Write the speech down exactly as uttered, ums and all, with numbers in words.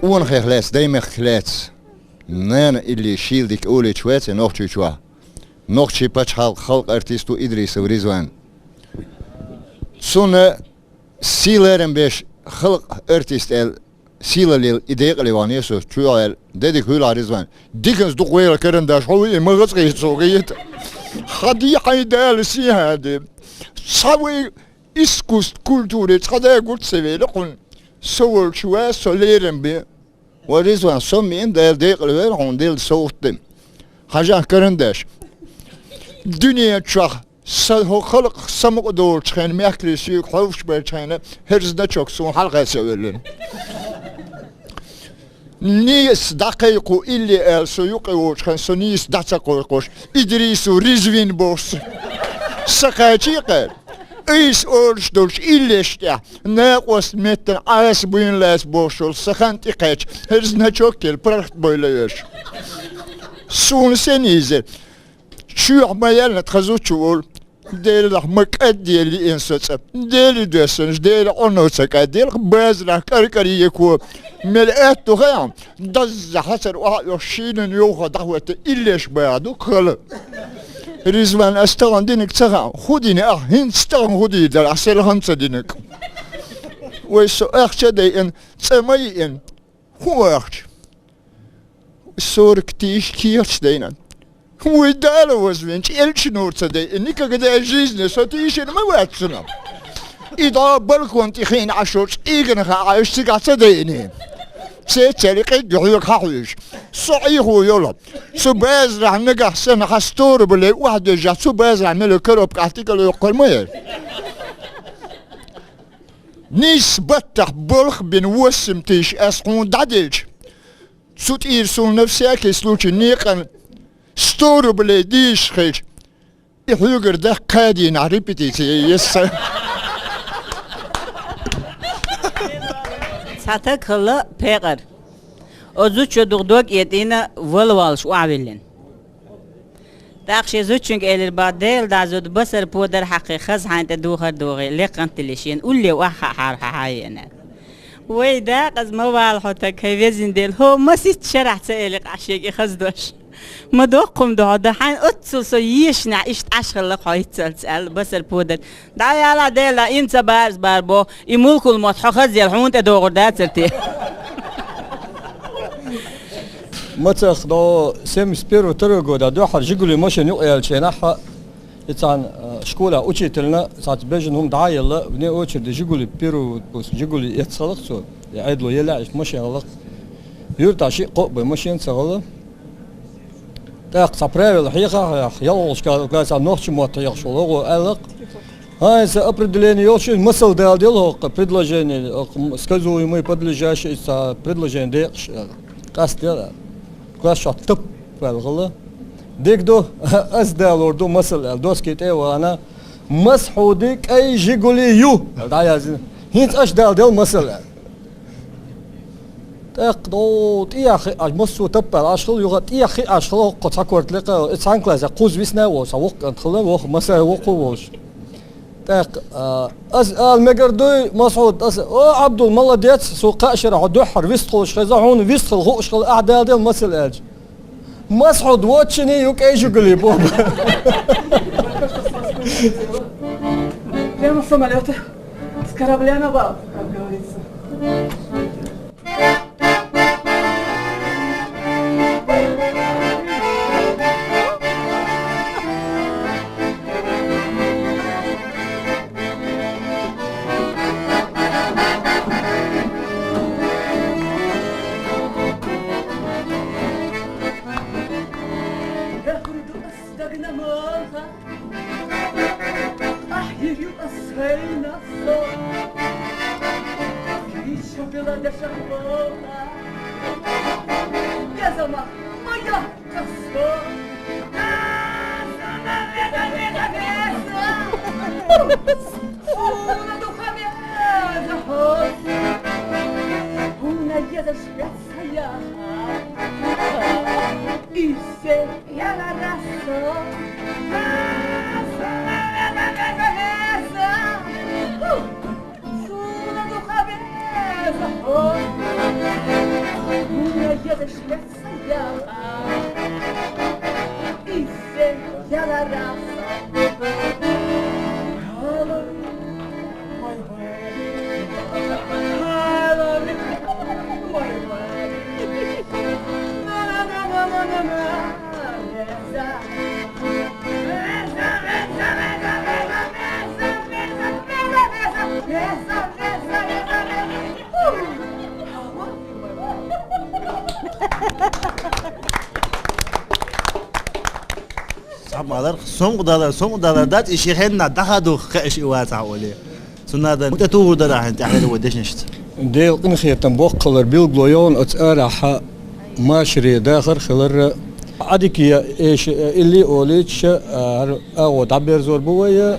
Къонахех лаьцна, даймехках лаьцна, нана илли шийла дика олийча вац и Нохчийчохь. Нохчийн пачхьалкхан халкъан артист ву Идрисов Ризван. Цунна сий-лерам беш халкъан артист аьлла сийлалла лела и декъале вахана со чу аьлла, де дика хуьлда, Ризван. Диканца дукха вела карандаш хьо ву и ма гӀазкхий цо гӀайта. Хьан де хьайн Дала сий хьан де. Цхьа вай искусство, культуре цхьа да гуш ца вела хьуна. Со волчу ван со лерам бен. Ва Ризван, со меан Дала декъала вер хьуна делла совгӀат де. Хьажахь карандаш. Дуьнен чохь са хӀо халкъ самукъа долчу хенна, мехкарий соьга хьовш баьлчхьана, хӀара значок суна хьалха ца веллина. Нийса дӀакхайкхо илли аьлла, со юкъе волчу хенна, со нийса дӀа ца кхойкхуш, Идрисов Ризвин боху со. Са кхачий кхара? Айса олуш долчу иллеш тӀехь, накъост меттана Ӏаса буйна лаьцна бохуш волу сан хан тӀекхаьчча, хӀара значок елла, прахт бойла веш. Суна сен иза? Чоьхьа ма яьлла тхан зудчо волу. Делах ма кӀадделла лиъна со цӀа. Дели доьссанаш, Дела Ӏуно ца кӀадделла, базарахь кӀаркӀаре еко. Мел аьтту хаьа, дазза хьацар охьа а йохуш, шийнан йовха дӀахӀотта иллеш баха ду хала. Ризван, ас тахана динарг ца хаьа. ХӀун дина ахь? ХӀинца тахана хӀун дийр дара ахь, селхана ца динарг? Вай, со ахча а дайина, цӀа ма йиъна. ХӀун ахча? Сорок тысяч кехаташ дайна. Вай, Дала вазвинчу элчано ца дайина, никогда в жизни со тийшина ма вац цунах. И дӀа балкон тӀе хиъна Ӏаш йолчу цӀийгана хаьа, уьш цигахь ца дайина. Цецали къигга хьоьга хьахьуьйш. Со Ӏехо йолу. Цу базарахь нагахь санна хьан сто рублей охьадожжахь, цу базарахь мело коробка ахь тӀекӀал йоккхур ма яра. Нийсса баттахь болх бина восемь тысяч ас хьуна дӀаделча, цу тӀера суна на всякий случай некъан сто рублей дезаш хилча, и хьоьгара даккха кхаа дийнахь репетици е еза сан. Цхьа таг хилла пекъар. Оцу зудчо духа дог этӀийна вала воллуш охьавиллина. ТӀаккха шен зудчуьнга элира боху: «Дела дӀа, зуда, басар подар хьакхий, хаза хьайна тӀе духар духий, лекха кӀант дели, шена улле охьахаахьара хьан хьан еана». «Вай, декъаза ма вала хьо, таг, хӀай везан Дела, хӀо масийтта шарахь ца эли къахьшега и хаза дош. Ма доккха хӀума ду хьо дан, хьайна оццул со ешанехь иштта Ӏаш хилла хьо хӀинццалц», — аьлла, басар подар. «ДӀа ялахь, Дела, дӀа, имца барз бар бо, и мулкул мотт хьо хазъяла хьуна тӀе догӀур дацара те?» Мацах до семьдесят первого, второго года дуьххьара «Жигули» машина юкъаяьллачу хенахь, и цхьана, а, школехь учительна цхьацца бежана хӀума дӀа а елла, вне очереди «Жигули», первый выпуск «Жигули» эцна хилла-кх цо, и Ӏедало елла а иштта машина хилла-кх. Юьртахь шиъ-кхоъ бен машенаца хилла. ТӀаккха цхьа правила хьеха а хьехна, ялхолгӀачу классехь нохчийн мотт хьехаш волу гӀо аьлла-кх: «ХӀай, сан определение йолуш, масал дала делла хӀокху предложение, хӀокху сказуемое, подлежащее, иза предложение декъаш», — аьлла. Къастаделла аьлла. Класс чохь тап аьлла хилла. «Дика ду, ас далор ду масал», — аьлла, доски тӀе а вахана: «Масхьуди кӀайн жигули ю», — аьлла, дӀаяздина. «ХӀинца аш дала делла масал», — аьлла. ТӀаккха дӀо тӀехь хиъ Ӏаш, массо а таппал Ӏаш хилла, юха тӀехь хиъ Ӏаш хилла, хӀокхо цхьа корта лекха а, и цхьана классехь кхузза висна а волуш, цхьа воккха кӀант хилла, воккха масех воккха а волуш. ТӀаккха, а, ас ала мегар дуй, Масхьуд, ас: «О, Ӏабдул, молодец, суна кхаа шарахь хьо дуьххьара вистхуьлуш хезна, хьуна вистхила хууш хилла, ахь дала делла масал», — аьлча. «Масхьуд, вот чини ю кӀайн жигули», — боху. Прямо с самолёта, с корабля на бал, как говорится. Дагна мохь, ахь йиъ ю ас сайна со. Кийча била дешах бохьа, кеза мах ма яхка со. Суна дукха беза хьо, хӀунда езаш вец сан яха. Иштта яларасо. Суна дукха беза хьо, хӀунда езаш вец сан яха. Иштта яларасо. Цхьаболчара, сомгӀа далар, сомгӀа далар дац, и шен хеннахь дӀахадуха кхаьаш и вацахь олий. Цунна дан муьтӀа тухур дара ахьа тӀаьхьара вай дешнашца. Делан къинхетам боккхалара билгало йогӀу оцу арахьа машаре дахар а хилар а. Ӏадика я эша, илли а олийча, хӀара агӀо дӀаберзор бу вай,